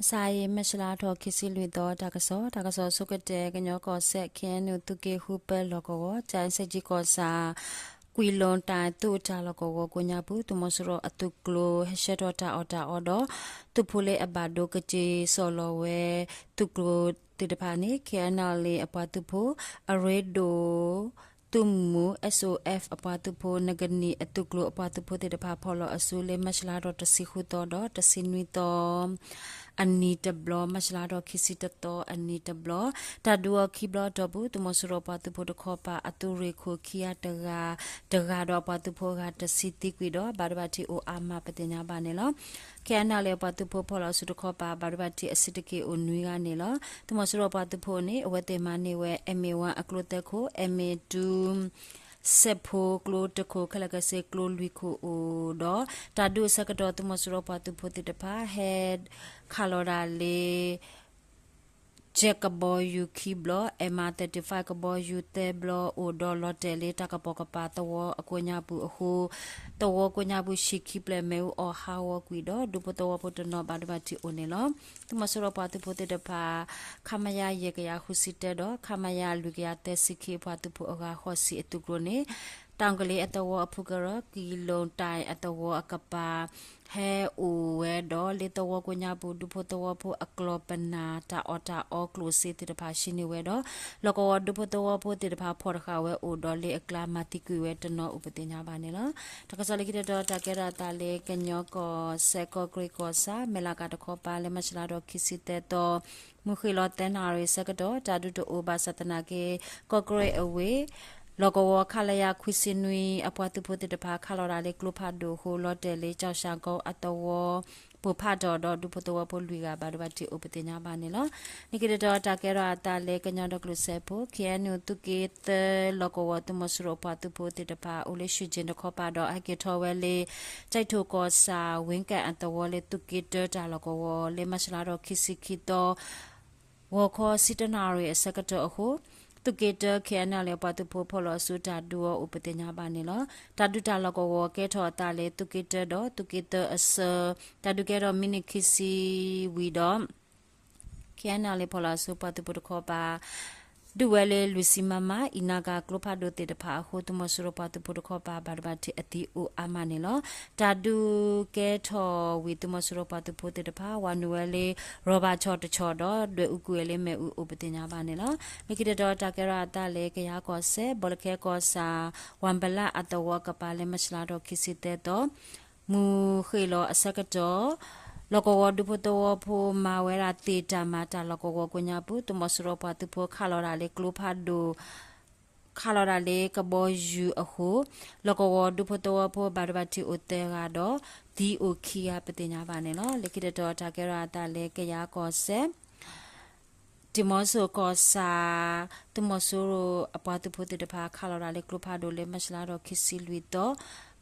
မုၢ်ဆါအံၤ မၢ်ၡလါထီၣ်ခံဆံလွံၢ်သီ တၢ်ကစီၣ်, တၢ်ကစီၣ်ဆိကတၢၢ် ကညီကီၢ်စဲၣ် ခ့ၣ်အဲၣ်ယူၣ် သုးက့ဃုပၢလီၢ်ကဝီၤ ကၠဲးစဲးကၠံကီၢ်ဆၣ် ကွံလိၤတၢ် သုးအတၢ်လီၢ်ကဝီၤကိးညါပူၤ သုးမီၤစိရိၤအသုးကျိၤ ဟဲဆှၢထီၣ်တၢ်အီၣ်တၢ်အီဒီး သုးဖိလၢအဘၣ်ဒိကစ့ၢ်စီၣ်လီၤဝဲ သုးကျိၤသ့ၣ်တဖၣ်န့ၣ် ခ့ၣ်အဲၣ်ယူၣ် အပှၤသုးဖိ အရ့ဒိၣ် သုးမုၢ် S O F အပှၤသုးဖိ နကနံၣ်အသုးကျိၤအပှၤသုးဖိသ့ၣ်တဖၣ် ဖီၣ်လီၤအစုလၢ မၢ်ၡလါထီၣ်တဆံဃုသီဒီး တဆံနွံသီ အနံၤတဘျီ, မၢ်ၡလါထီၣ်ခံဆံတသီ အနံၤတဘျီ, တၢ်ဒုးအီၤခံဘျီအတီၢ်ပူၤ သုးမီၤစိရိၤပှၤသုးဖိတခီပၤ အသုးရ့ၣ်ခိၣ်ခံဂၤတဂၤ, တဂၤဒီးအပှၤသုးဖိအဂၤ တဆံသံကွံာ်ဒီး ဘၣ်ဒိဘၣ်ထံးအိၣ်အါမး ပသ့ၣ်ညါဘၣ်န့ၣ်လီၤ. ခ့ၣ်အဲၣ်ယူၣ် အပှၤသုးဖိဖီၣ်လီၤအစုတခီပၤ ဘၣ်ဒိဘၣ်ထံးအဆံးတက့ၢ်အိၣ်နွံဂၤန့ၣ်လီၤ. သုးမီၤစိရိၤပှၤသုးဖိန့ၣ် အဝဲသ့ၣ်မၤန့ၢ်ဝဲ M A one အကျိသၢခိၣ်, M A two စဲးဖိကျိတခိၣ် ခဲလၢာ်ခဲဆ့ကျိလွံၢ်ခိၣ်အိၣ်ဒီး တၢ်ဒုးအဆၢကတီၢ် သုးမီၤစိရိၤပှၤသုးဖိသ့ၣ်တဖၣ် ဟဲခးလီၤဒၣ်လၢ ကၠဲးကဘီယူၤခံဘျီ, M R thirty-five ကဘီယူၤသၢဘျီအိၣ်ဒီး လီၤတဲာ်လၢတၢ်ကပိာ်ကပၤသဝီအကိးညါပူၤအဃိ သဝီကိးညါပူၤ ဟံၣ်ခံဖျၢၣ်မ့ၣ်အူအီၣ်ဟးဂီၤကွံာ်ဒီး ဒူဖိသဝီဖိတနီၤဘၣ်ဒိဘၣ်ထံးအိၣ်န့ၣ်လီၤ. သုးမီၤစိရိၤပှၤသုးဖိသ့ၣ်တဖၣ် ခမရ ယဲၢ်ကယၤဃုဆံတၢဒီး ခမရ လွံၢ်ကယၤသၢဆံခံ အပှၤသုးဖိအဂၤဃိးဆံအသုးကျိၤန့ၣ် တၢ်ကလ့အသဝီအဖုကရၢ ကွံလိၤတၢ်အသဝီအကပၤ ဟဲအိၣ်ဝဲဒီး လၢသဝီကိးညါပူၤ ဒူဖိသဝီဖိအကျီၢ်ပနၢ် တၢ်အီၣ်တၢ်အီကျိၣ်စ့သ့ၣ်တဖၣ် ဟံးန့ၢ်ဝဲဒီး လီၢ်ကဝီၤဒူဖိသဝီဖိသ့ၣ်တဖၣ် ဖီၣ်တဃာ်ဝဲအိၣ်ဒီး လၢအကျါမၤသံကွံာ်ဝဲတနီၤအိၣ် ပသ့ၣ်ညါဘၣ်န့ၣ်လီၤ. တၢ်ကစီၣ်လၢခံတတီၤ တၢ်ကဲထီၣ်အသးလၢ ကညီကီၢ်စဲၣ် ကီၢ်ကရ့ၣ်ကီၢ်ဆၣ် မဲၢ်လးကၤတခီပၤ လၢမၢ်ၡလါထီၣ်ခံဆံသၢသီ မုၢ်ဃ့ၢ်လီၤသၢနၣ်ရံၣ်အဆၢကတီၢ် တၢ်ဒုးတအိၣ်ဘၣ်ဆၣ်သနာ်က့ ကီၢ်ကရ့ၣ်အဝ့ၢ် လီၢ်ကဝီၤ ခလရ ခွံဆံနွံ အပှၤသုးဖိသ့ၣ်တဖၣ် ခးလီၤဒၣ်လၢကျိဖးဒိၣ်အဃိ လီၤတဲာ်လၢ ကၠီၣ်ၡၣ်ကီအသဝီ ပိၢ်ဖးထီၣ်ဒီး ဒူဖိသဝီဖိလွံၢ်ဂၤ ဘၣ်ဒိဘၣ်ထံးအိၣ် ပသ့ၣ်ညါဘၣ်န့ၣ်လီၤ. လၢခံတတီၤ တၢ်ကဲထီၣ်အသးလၢ ကညီဒီကလုာ်စၢဖှိၣ် ခ့ၣ်အဲၣ်ယူၣ် သုးက့သၢလီၢ်ကဝီၤ သုးမီၤစိရိၤအပှၤသုးဖိသ့ၣ်တဖၣ် အိၣ်လၢ ရှုၣ်ကၠ့ၣ်တခီပၤဒီး ဟဲက့ၤထီၣ်ဝဲလၢ ကၠဲးထိၣ်ကီၢ်ဆၣ် ဝ့ၣ်ကၣ်အသဝီလၢ သုးက့တၢတၢ်လီၢ်ကဝီၤ လၢမၢ်ၡလါထီၣ်ခံဆံခံသီ ဂီၤခီဆံတၢနၣ်ရံၣ်အဆၢကတီၢ်အဃိ သုးက့တၢ ခ့ၣ်အဲၣ်ယူၣ် အပှၤသုးဖိဖီၣ်လီၤအစုတၢ်ဒုးအီၤအိၣ် ပသ့ၣ်ညါဘၣ်န့ၣ်လီၤ. တၢ်ဒုးတၢ်လီၢ်ကဝီၤကဲထီၣ်အသးလၢ သုးက့တၢဒီး သုးက့သၢအဆၢ တၢ်ဒုးကဲထီၣ်မံးနံးခံဆံဝံၤဒီး ခ့ၣ်အဲၣ်ယူၣ် ဖီၣ်လီၤအစုပှၤသုးဖိတခီပၤ ဒုးဝဲလၢလွံၢ်ဆံ မမ အံၤနါကၤကျိဖးဒိၣ်သ့ၣ်တဖၣ်အဃိ သုးမီၤစိရိၤပှၤသုးဖိတခီပၤ ဘၣ်ဒိဘၣ်ထံးအသံအိၣ်အါမးန့ၣ်လီၤ. တၢ်ဒုးကဲထီၣ်ဝံၤ သုးမီၤစိရိၤပှၤသုးဖိသ့ၣ်တဖၣ် ဝၤနုာ်ဝဲလၢ ရီၣ်ဘၣ်ဆီၣ်တဆီၣ်ဒီး ဒွဲၣ်အူကွံာ်ဝဲလၢမ့ၣ်အူအိၣ် ပသ့ၣ်ညါဘၣ်န့ၣ်လီၤ. လၢခံတတီၤ တၢ်ကဲထီၣ်အသးလၢ ကယၤကီၢ်စဲၣ် ဘီလၢခဲကီၢ်ဆၣ် ဝၤဘလးအသဝီအကပၤ လၢမၢ်ၡလါထီၣ်ခံဆံသၢသီ မုၢ်ဃ့ၢ်လီၤအဆၢကတီၢ် လီၢ်ကဝီၤဒူဖိသဝီဖိမၤဝဲဒၣ်သ့ၣ်တၢ်မၤတၢ်လီၢ်ကဝီၤကိးညါပူၤ သုးမီၤစိရိၤပှၤသုးဖိခးလီၤဒၣ်လၢကျိဖးဒိၣ် ခးလီၤဒၣ်လၢကဘီယူၤအဃိ လီၢ်ကဝီၤဒူဖိသဝီဖိဘၣ်ဒိဘၣ်ထံးအိၣ်သၢဂၤဒီး သံအိၣ်ခံဂၤ ပသ့ၣ်ညါဘၣ်န့ၣ်လီၤ. လၢခံတတီၤ တၢ်ကဲထီၣ်အသးလၢ ကယၤကီၢ်စဲၣ် ဒံၣ်မီဆိၣ်ကီၢ်ဆၣ် သုးမီၤစိရိၤအပှၤသုးဖိသ့ၣ်တဖၣ် ခးလီၤဒၣ်လၢကျိဖးဒိၣ်လၢ မၢ်ၡလါထီၣ်ခံဆံလွံၢ်သီ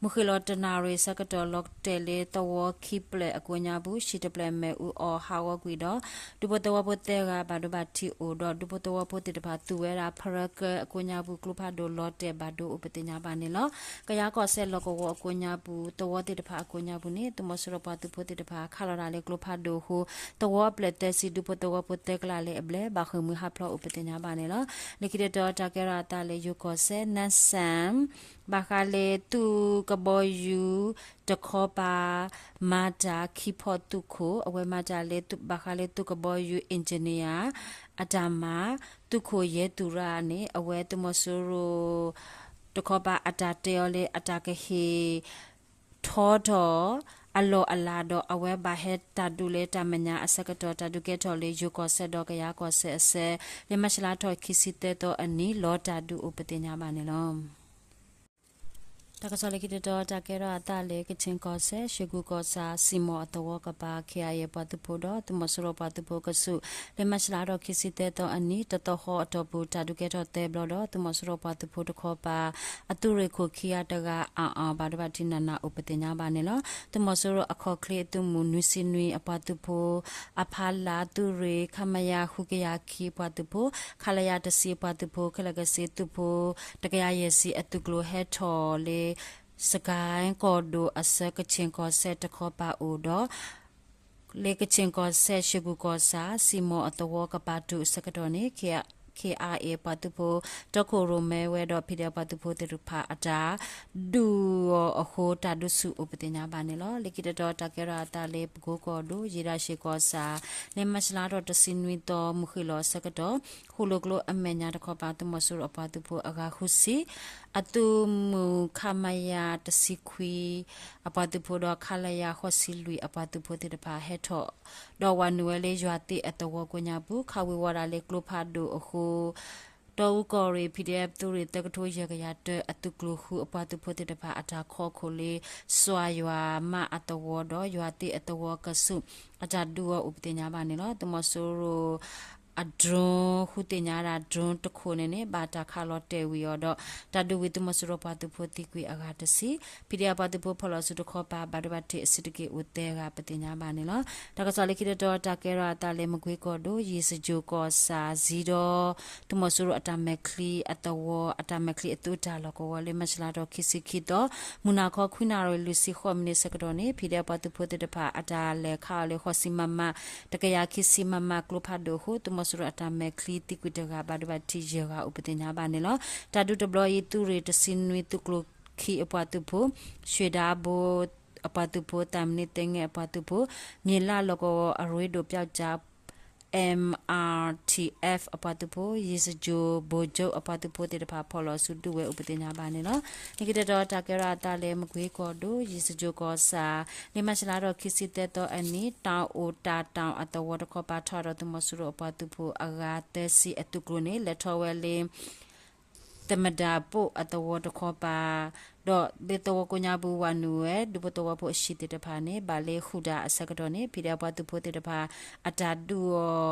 မုၢ်ဃ့ၢ်လီၤတနၣ်ရံၣ်အဆၢကတီၢ် လီၤတဲာ်လၢသဝီခံဖျၢၣ်အကိးညါပူၤ ဟံၣ်တဖျၢၣ်မ့ၣ်အူအီၣ်ဟးဂီၤကွံာ်ဒီး ဒူဖိသဝီဖိသၢဂၤဘၣ်ဒိဘၣ်ထံးအိၣ်ဒီး ဒူဖိသဝီဖိသ့ၣ်တဖၣ်သူဝဲဒၣ် ဖရၢကၢအကိးညါပူၤ ကျိဖးဒိၣ်လီၤတဲာ်ဘၣ်ဒိအိၣ် ပသ့ၣ်ညါဘၣ်န့ၣ်လီၤ. ကယၤကီၢ်စဲၣ်လီၢ်ကဝီၤအကိးညါပူၤ သဝီသ့ၣ်တဖၣ်အကိးညါပူၤန့ၣ် သုးမီၤစိရိၤပှၤသုးဖိသ့ၣ်တဖၣ် ခးလီၤဒၣ်လၢကျိဖးဒိၣ်အဃိ သဝီအဖျၢၣ်သၢဆံ ဒူဖိသဝီဖိသၢကလးလၢအဘျဲၣ် ဘၣ်ဃ့ၢ်မှံဟးဖျိးအိၣ် ပသ့ၣ်ညါဘၣ်န့ၣ်လီၤ. လၢခံတတီၤ တၢ်ကဲထီၣ်အသးလၢ ယိၤကီၢ်စဲၣ် နၢ်စၣ် ဘၣ်ဃးလၢသုးကဘီယူၤတခီပၤ မၤတၢ်ခံဖီၣ်သုးခိၣ် အဝဲမၤတၢ်လၢသုး ဘၣ်ဃးလၢသုးကဘီယူၤ engineer အတၢ်မၤ သုးခိၣ်ယဲသူရၣ်န့ၣ် အဝဲသုးမီၤစိရိၤတခီပၤ အတၢ်တဲအီၤလၢ အတၢ်ကဟ့ၣ် ထီထီၣ်အလီၢ်အလၤဒီး အဝဲဘၣ်ဟဲတၢ်ဒုးလၢတၢ်မဲာ်ညါအဆၢကတီၢ် တၢ်ဒုးကဲထီၣ်လၢ ယိၤကီၢ်စဲၣ်ဒီးကယၤကီၢ်စဲၣ်အစဲး လၢမၢ်ၡလါထီၣ်ခံဆံသၢသီအနံၤ လီၤတၢ်ဒုးအိၣ် ပသ့ၣ်ညါဘၣ်န့ၣ်လီၤ. တၢ်ကစီၣ်လၢခံတတီၤ တၢ်ကဲထီၣ်အသးလၢ ကခၠ့ၣ်ကီၢ်စဲၣ် ရွှေကူကီၢ်ဆၣ် စံၣ်မီၣ်အသဝီကပၤ ခ့ၣ်အဲၣ်ယူၣ် ပှၤသုးဖိဒီး သုးမီၤစိရိၤပှၤသုးဖိကဆူး လၢမၢ်ၡလါထီၣ်ခံဆံသၢသီအနံၤ တသီဃီအတီၢ်ပူၤ တၢ်ဒုးကဲထီၣ်သၢဘျီဒီး သုးမီၤစိရိၤပှၤသုးဖိတခီပၤ အသုးရ့ၣ်ခိၣ်ခံဂၤတဂၤ အါအါဘၣ်ဒိဘၣ်ထံးနးနးအိၣ် ပသ့ၣ်ညါဘၣ်န့ၣ်လီၤ. သုးမီၤစိရိၤအခီၣ်ချ့အသုးမုၢ် နွံဆံနွံ အပှၤသုးဖိ အဖီလာ်သုးရ့ၣ် ခမရ ဃုကယၤခံ ပှၤသုးဖိ ခလရ တဆံ ပှၤသုးဖိ ခဲလၢာ်ခဲဆ့သုးဖိ တကယၤယဲၢ်ဆံ အသုးကျိၤဟဲထီၣ်လၢ စကဲၣ်ကီၢ်ဒိၣ်အဆၢ ကခၠ့ၣ်ကီၢ်စဲၣ်တခီပၤအိၣ်ဒီး လၢကခ့ၣ်ကီၢ်စဲၣ် ရွှ့ၣ်ကူၣ်ကီၢ်ဆၣ် စံၣ်မိၣ်အသဝီကပၤတုၤအဆၢကတီၢ်န့ၣ် K- KIA အပှၤသုးဖိ တီခိၣ်ရိၣ်မဲဝဲဒီး ဖံးဒဲးအပှၤသုးဖိသ့ၣ်တဖၣ်အတၢ် ဒုးအီၤအဃိ တၢ်ဒုးဆူၣ်အိၣ်ပသ့ၣ်ညါဘၣ်န့ၣ်လီၤ. လၢခံတတီၤတၢ်ကဲထီၣ်အသးလၢပကိကီၢ်ဒိၣ် ယ့ၣ်ဒၣ်ၡ့ၣ်ကီၢ်ဆၣ် လၢမၢ်ၡးလါထီၣ်တဆံနွံသီ မုၢ်ဃ့ၢ်လီၤအဆၢကတီၢ် ဃိၣ်လိာ်ကျိအမဲာ်ညါတခီပၤ သုးမီၤစိရိၤအပှၤသုးဖိအဂၤဃုဆံ အသုးမုၢ် ခမရ တဆံခွံ အပှၤသုးဖိဒီး ခလရ ဃိးဆံလွံၢ်အပှၤသုးဖိသ့ၣ်တဖၣ်ဟဲထီၣ် ဒီးဝၤနုာ်ဝဲလၢယွၤသ့ၣ်အသဝီကိးညါပူၤ ခးဝံၤဝီၤဒၣ်လၢကျိဖးဒိၣ်အဃိ တီအူကီၢ်ရ့ၣ် PDF သုးရ့ၣ်သၢကထိယဲၢ်ကယၤတၢ အသုးကျိၤဃုအပှၤသုးဖိသ့ၣ်တဖၣ်အတၢ်ခီခိၣ်လၢ စွၣ်ယွၤမးအသဝီဒီး ယွၤသ့ၣ်အသဝီကဆူး အတၢ်ဒုးအီၤအိၣ်ပသ့ၣ်ညါဘၣ်န့ၣ်လီၤ. သုးမီၤစိရိၤ အ drone ဃုသ့ၣ်ညါဒၣ် drone တခိၣ်န့ၣ်န့ၣ် ဘၣ်တၢ်ခးလီၤတဲာ်ဝံၤအီၤဒီး တၢ်ဒုးဝံၤသုးမီၤစိရိၤပှၤသုးဖိသံကွံာ်အဂၤတဆံ ဖံးဒဲးအပှၤသုးဖိဖီၣ်လီၤဆူတခီပၤ ဘၣ်ဒိဘၣ်ထံးအစုတက့ၢ်အိၣ်သၢဂၤပသ့ၣ်ညါဘၣ်န့ၣ်လီၤ. တၢ်ကစီၣ်လၢခံတတီၤ တၢ်ကဲထီၣ်အသးလၢမကွ့ကီၢ်ဒိၣ် ယ့ၣ်စကၠိၣ်ကီၢ်ဆၣ် စံဒီ သုးမီၤစိရိၤအတၢ်မဲာ်ချံအသဝီ အတၢ်မဲာ်ချံအသုးတၢ်လီၢ်ကဝီၤလၢ မၢ်ၡးလါထီၣ်ခံဆံခံသီ မုၢ်နၤခီခွံနၣ်ရံၣ်လွံၢ်ဆံဃိးမံးနံးဆၢကတီၢ်န့ၣ် ဖံးဒဲးအပှၤသုးဖိသ့ၣ်တဖၣ် အတၢ်လဲၤခးအီၤလၢ ဃိးဆံ MM တကယၤခံဆံ MM ကျိဖးဒိၣ်အဃိ သုးမီၤစိရိၤအတၢ်မဲာ်ချံသံကွံာ်တဂၤ ဘၣ်ဒိဘၣ်ထံးယဲၢ်ဂၤအိၣ်ပသ့ၣ်ညါဘၣ်န့ၣ်လီၤ. တၢ်ဒုးတဘျီအံၤ သုးရ့ၣ်တဆံနွံသုးကျိၤခံအပှၤသုးဖိ ရွှ့ၣ်ဒါဘိအပှၤသုးဖိ သၣ်မံးနံးသ့ၣ်ငဲၢ်အပှၤသုးဖိ မ့ၢ်လၢလီၢ်ကဝီၤအရ့ဒိၣ်ပျီကၠါ MRTF အပှၤသုးဖိ ယ့ၣ်စကၠိၣ် ဗိုလ်ချုပ် အပှၤသုးဖိသ့ၣ်တဖၣ် ဖီၣ်လီၤဆူဒုးဝဲအိၣ်ပသ့ၣ်ညါဘၣ်န့ၣ်လီၤ. လၢခံတတီၤ တၢ်ကဲထီၣ်အသးလၢမကွ့ကီၢ်ဒိၣ် ယ့ၣ်စကၠိၣ်ကီၢ်ဆၣ် လၢမၢ်ၡးလါထီၣ်ခံဆံသၢသီအနံၤ တၢ်အိၣ်တၢ်တၢ်အသဝီတခီပၤ ထီၣ်ဒီးသုးမီၤစိရိၤအပှၤသုးဖိအဂၤသၢဆံအသုးကျိၤန့ၣ် လဲၤထီၣ်ဝဲလၢ သမဒါပူၤအသဝီတခီပၤ ဒီးလၢသဝီကိးညါပူၤ ဝၤနုာ်ဝဲ ဒူဖိသဝီဖိအဟံၣ်သ့ၣ်တဖၣ်န့ၣ် ဘၣ်လၢဃုာ်တၢ်အဆၢကတီၢ်န့ၣ် ဖံးဒဲးအပှၤသုးဖိသ့ၣ်တဖၣ် အတၢ်ဒုး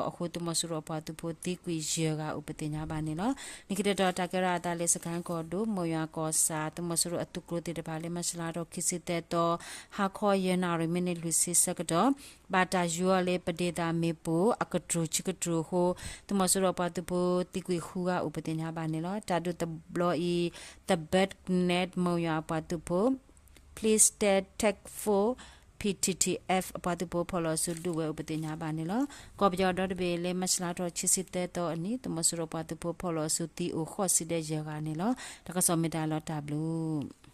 အီၤအဃိ သုးမီၤစိရိၤအပှၤသုးဖိသံကွံာ်ယဲၢ်ဂၤအိၣ်ပသ့ၣ်ညါဘၣ်န့ၣ်လီၤ. လၢခံတတီၤ တၢ်ကဲထီၣ်အသးလၢစကဲၣ်ကီၢ်ဒိၣ် မိၢ်ယွၤကီၢ်ဆၣ် သုးမီၤစိရိၤအသုးကျိၤသ့ၣ်တဖၣ်လၢ မၢ်ၡးလါထီၣ်ခံဆံသၢသီ ဟါခီယဲၢ်နၣ်ရံၣ်မံးနံးလွံၢ်ဆံဆၢကတီၢ် ဘၣ်တၢ်ယူၤအီၤလၢပဒ့သးမ့ၣ်ပိၢ် အကတြူၢ်ဆံကတြူၢ်အဃိ သုးမီၤစိရိၤအပှၤသုးဖိသံကွံာ်ဃုဂၤအိၣ်ပသ့ၣ်ညါဘၣ်န့ၣ်လီၤ. တၢ်ဒုးတဘျီအံၤ The Bird's Nest မိၢ်ယွၤအပှၤသုးဖိ Please Stay Tactful PTTF အပှၤသုးဖိဖီၣ်လီၤဆူဒုးဝဲအိၣ်ပသ့ၣ်ညါဘၣ်န့ၣ်လီၤ. ကီၢ်ပယီၤဒီတဘ့ၣ်လၢ မၢ်ၡးလါထီၣ်ခံဆံသၢသီအနံၤ သုးမီၤစိရိၤအပှၤသုးဖိဖီၣ်လီၤဆူသံအိၣ်ဃိးဆံဒီးယဲၢ်ဂၤန့ၣ်လီၤ. တၢ်ကစီၣ်မ့ၢ်တၢ်လီၤတၢ်ဘျုး